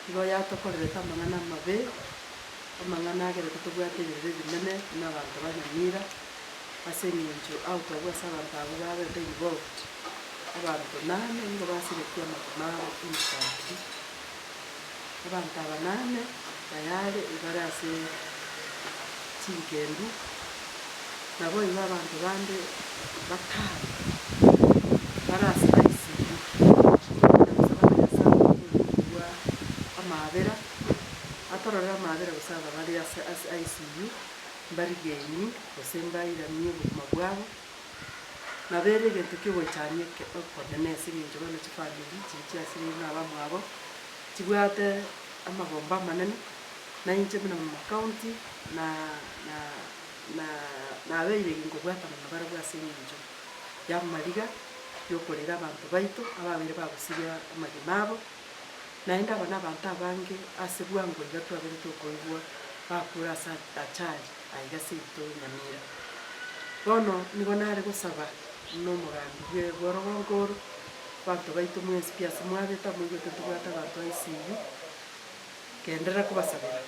Igo yatokorerete amang'ana amabe, amang'ana agerete tobwate ebirero ebinene buna abanto ba Nyamira, ase eng'encho out abwo ase abanto abwo babete involved, abanto nane nigo basiretie amagima abo instantly. Abanto aba nane tayari ibare ase chinkendu, naboigo abanto bande batano bare ase ICU. Togokwana gosaba ng'a Nyasae otoborie korwa amaabera, atororere amaabera gose aba bare ase ase ICU, mbarigeini gose mbairanie obogima bwabo. Nabo ere egento kiogoichania eke okonene ase eng'encho bono chifamiri chiria chiasireirwe na abamwabo, chibwate amagombo amanene, na inche buna mama county na na na nabeire ginkobwatana nabarabwo ase eng'encho y'amariga yokorera abanto baito ababeire bagosiria amagima abo, naende aba nabanto abange ase bwango iga twabeire tokoigwa bakure ase achari aiga seito Nyamira. Bono nigo nare gosaba buna omogambi bwe bw'orogongo oro, abanto baito mwensi pi ase mwabete moigwete ntobwate abanto ICU, genderera kobasabera.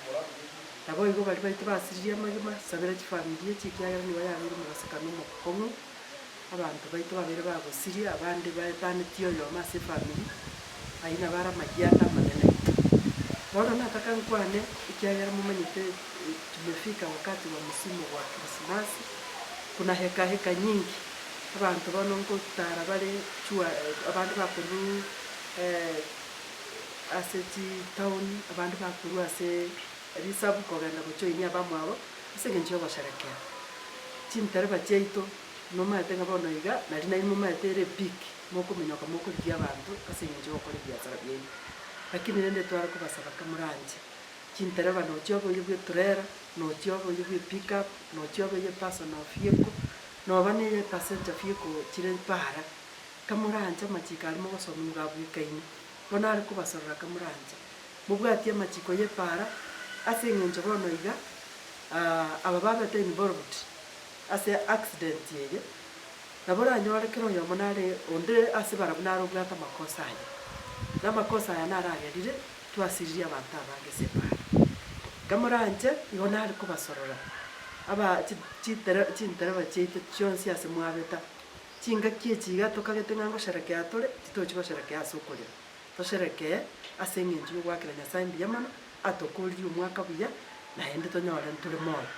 Naboigo baria baito basiririe amagima, sabera chifamiri echi ekiagera nigo yabeire omobasekano omokong'u, abanto baito babeire bagosiria, abande baetanetie oyomo ase efamiri, ayio nabo are amagianda amanene. Bono nataka nkwane ekiagera momanyete tumefika wakati wa msimu wa krisimasi, kuna heka heka nyingi, abanto bono nkotara bare chua abande bakorwa ase chitaoni, abande bakorwa ase risabu kogenda gojoinia abamwabo ase eng'encho y'ogosherekea. Chintereba chiaito nomaete ng'a bono iga, nari nainwe momaete ere epeak, mokominyoka mokorigia abanto ase eng'encho y'ogokora ebiasara biaino. Lakini rende tware kobasaba kamoranche, chintereba nochia obe oye bwa etrailer, nochia obe oye bwa epickup, nochia obe oye personal vehicle, noba na eye passenger vehicle chire para, kamoranche amachiko aria mogosoma nigo abwekaine. Bono are kobasorora kamoranche, mobwatie amachiko y'epaara, ase eng'encho bono iga aba babete involved ase accident eye, nabo oranyore kera oyomo nare onde ase barabwo nare obwate amakosa aye. Na amakosa aya naragerire twasiririe abanto abange ase epaara. Kamoranche, igo nare kobasorora aba chi chitere chintereba chiaito chionsi ase mwabeta. Chingaki echi iga tokagete ng'a ngosherekea tore, titochi gosherekea ase okorera. Tosherekee ase engencho y'ogoakera Nyasae mbuya mono, atokoririe omwaka buya, naende tonyore ntore moyo.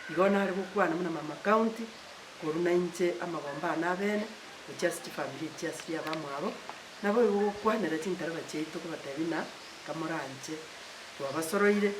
Igo nare gokwana buna mama county, korwa nainche amagomba ane abene, gochia ase chifamiri echi chiasirie abamwabo, naboigo gokwanera chintereba chiaito kobatebia ng'a kamoranche twabasoroire.